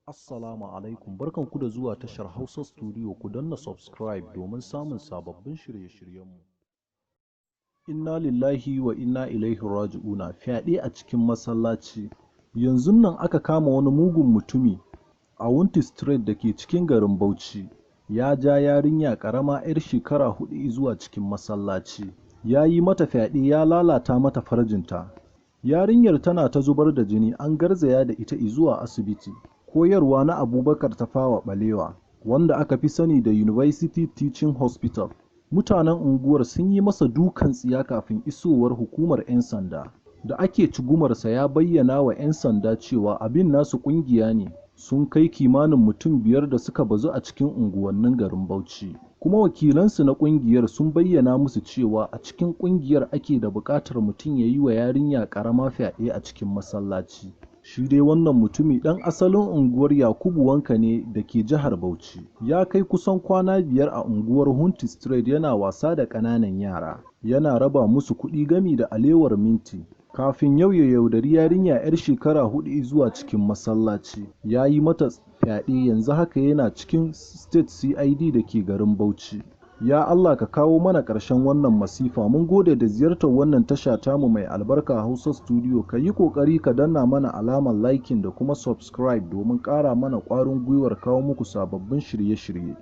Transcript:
Assalamu alaikum, barkanku da zuwa tashar Hausa Studio. Ku danna subscribe domin samun sababbin shirye-shiryenmu. Inna lillahi wa inna ilaihi raji'una. Fyaɗe a cikin masallaci. Yanzun nan aka kama wani mugun mutumi a Wunti Street da ke cikin garin Bauchi. Ya ja yarinya ƙarama 'yar shekara 4 zuwa cikin masallaci. Ya yi mata fyaɗe, ya lalata mata farjinta. Yarinyar tana ta zubar da jini, an garzaya da ita zuwa asibiti koyarwa na Abubakar Tafawa Balewa, wanda aka fi sani da University Teaching Hospital. Mutanen unguwar sun yi masa dukan tsiya kafin isowar hukumar 'yan sanda. Da ake tuhumarsa, ya bayyana wa 'yan sanda cewa abin nasu ƙungiya ne, sun kai kimanin mutum 5 da suka bazu a cikin unguwannin garin Bauchi. Kuma wakilansu na ƙungiyar sun bayyana musu cewa a cikin ƙungiyar ake da buƙatar mutum ya yi wa yarinya ƙarama fyaɗe a cikin masallaci. Shi dai wannan mutumi ɗan asalin unguwar Yakubu Wanka ne da ke jihar Bauchi. Ya kai kusan kwana 5 a unguwar Wunti Street yana wasa da ƙananan yara, yana raba musu kuɗi gami da alewar minti. Kafin yau ya yaudari yarinya 'yar shekara 4 zuwa cikin masallaci, ya yi mata fyaɗe. Yanzu haka yana cikin State CID da ke garin Bauchi. Ya Allah, ka kawo mana ƙarshen wannan masifa. Mun gode da ziyartar wannan tasha tamu mai albarka, Hausa Studio. Ka yi ƙoƙari ka danna mana alamar liking da kuma subscribe domin ƙara mana ƙwarin gwiwar kawo muku sababbin shirye-shirye.